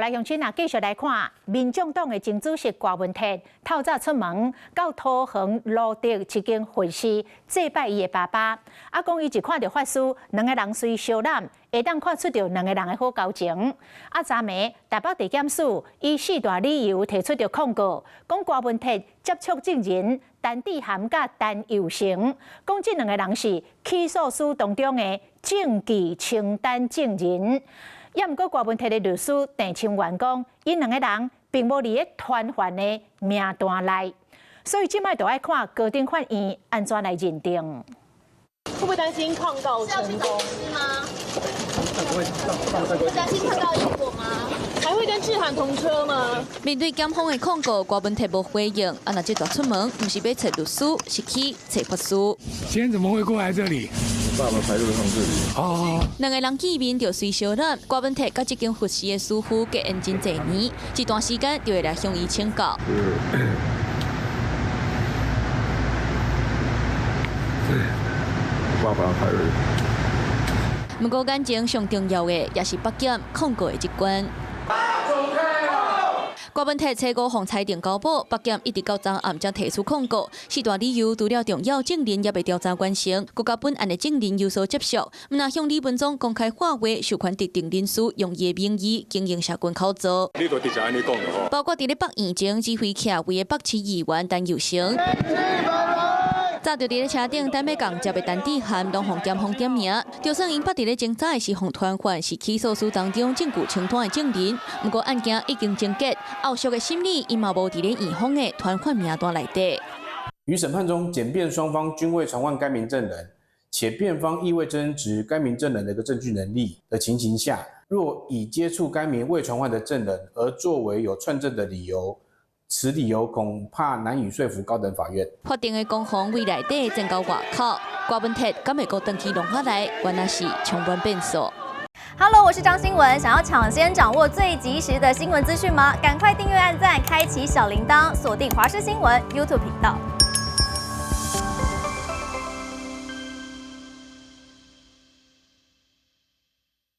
來鄉親啊，繼續來看，民眾黨的前主席郭文鐵透早出門到桃園蘆竹一間佛寺祭拜伊的爸爸。啊，講伊一看著法師，兩個人隨相攬，會當看出著兩個人的好交情。啊，昨暝台北地檢署以四大理由提出著控告，講郭文鐵接觸證人陳智菡佮陳佑成，講這兩個人是起訴書當中的證據清單證人。也毋過郭文鐵的律師鄭清源講，𪜶兩個人並無佇咧傳喚的名單內，所以這擺就愛看高等法院按怎來認定。會不會擔心抗告成功嗎？會擔心抗告結果嗎？還會跟智菡同車嗎？面對檢方的控告，郭文鐵無回應。啊，若這蹛出門，毋是欲揣律師，是去揣法師。今天怎麼會過來這裡？爸爸排隊上這裡。哦。兩個人見面就隨相攬。郭文鐵佮這間佛寺的師父結緣真濟年，這段時間就會來向伊請教。爸爸排隊。毋過眼前上重要的，也是北檢控告的這關。郭文鐵初五予裁定交保，北檢一直到昨暗才提出控告，四大理由除了重要證人猶未調查完成，閣佮本案的證人有所接觸，毋但向李文忠公開話話授權特定人士用伊的名義經營社群口座。你都直接按呢講著吼。包括佇咧北院前指揮徛位的北市議員陳佑成。早就佇咧車頂等欲仝接的陳智菡，攏予檢方點名。就算𪜶捌佇咧偵查的時予傳喚，是起訴書當中證據清單的證人，毋過案件已經終結，後續的審理𪜶嘛無佇咧院方的傳喚名單內底。於審判中，檢辯雙方均未傳喚該名證人，且辯方亦未爭執該名證人的一個證據能力的情形下，若以接觸該名未傳喚的證人而作為有串證的理由，此理由恐怕難以說服高等法院。法庭的攻防未來底增到外口，郭文鐵敢會閣轉去龍華來，原來是充滿變數。 Hello，我是張新聞，想要搶先掌握最及時的新聞資訊嗎？趕快訂閱、按讚、開啟小鈴鐺，鎖定華視新聞 YouTube 頻道。